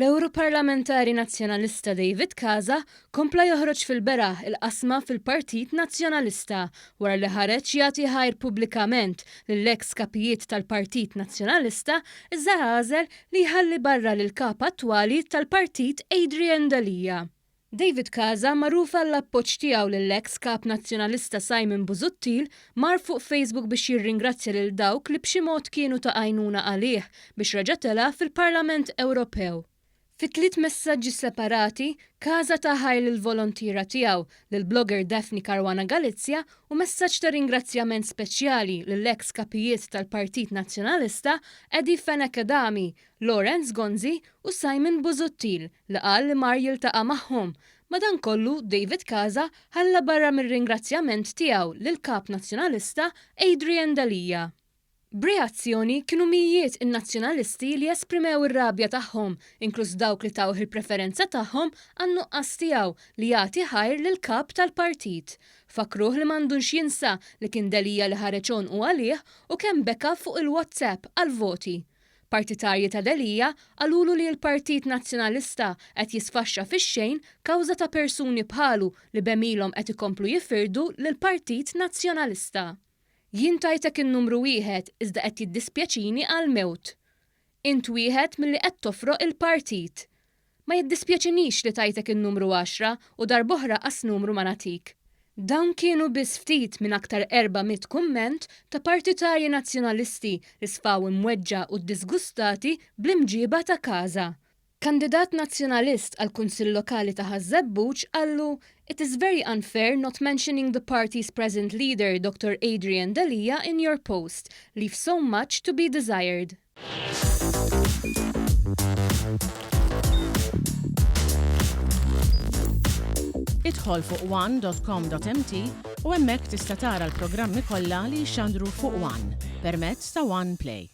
L-Ewroparlamentari Nazzjonalista David Casa kompla joħroġ fil-beraħ il-qasma fil-Partit Nazzjonalista wara li ħareġ jagħti ħajr pubblikament lill-eks kapijiet tal-Partit Nazzjonalista iżda għażel li jħalli barra lill-Kap attwali tal-Partit Adrian Delia. David Casa, magħruf għall-appoġġ tiegħu lill-eks Kap Nazzjonalista Simon Busuttil, mar fuq Facebook biex jirringrazzja lil dawk li b'xi mod kienu ta' għajnuna għalih biex reġa' tela' fil-Parlament Ewropew. Fi tliet messaġġi separati, Casa ta ħajr lill-volontiera tiegħu, lill-blogger Daphne Caruana Galizia u messaġġ ta' ringrazzjament speċjali lill-eks kapijiet tal-Partit Nazzjonalista Eddie Fenech Adami, Lawrence Gonzi u Simon Busuttil li qal li mar jiltaqa' magħhom. Madankollu, David Casa ħalla barra mir-ringrazzjament tiegħu lill-Kap Nazzjonalista Adrian Delia. B'reazzjoni, kienu mijiet in-Nazzjonalisti li esprimew ir-rabja tagħhom, inkluż dawk li tawh il-preferenza tagħhom għan-nuqqas tiegħu li jagħti ħajr lill-Kap tal-Partit. Fakkruh li m'għandux jinsa li kien Delia li ħareġ għonqu għalih u kemm beka fuq il-WhatsApp għall-voti. Partitarji ta' Delia qalulu li l-Partit Nazzjonalista qed jisfaxxa fix-xejn kawża ta' persuni bħalu li b'għemilhom qed ikomplu jifirdu lill-Partit Nazzjonalista. Jien tajtek in-numru wieħed iżda qed jiddispjaċini għall-mewt. Int wieħed milli qed tofroq il-partit. Ma jiddispjaċinix li tajtek in-numru għaxra u darb'oħra qas numru ma nagħtik. Dawn kienu biss ftit minn aktar 400 kumment ta' partitarji Nazzjonalisti li sfaw imweġġa' u ddiżgustati bl-imġieba ta' Casa. Kandidat Nazzjonalist għall-Kunsill Lokali ta' Ħaż-Żebbuġ qallu It is very unfair not mentioning the party's present leader Dottor Adrian Delia in your post, leaves so much to be desired. Idħol fuq one.com.mt u hemmhekk tista' tara l-programmi kollha li jixxandru fuq One permezz ta' One Play.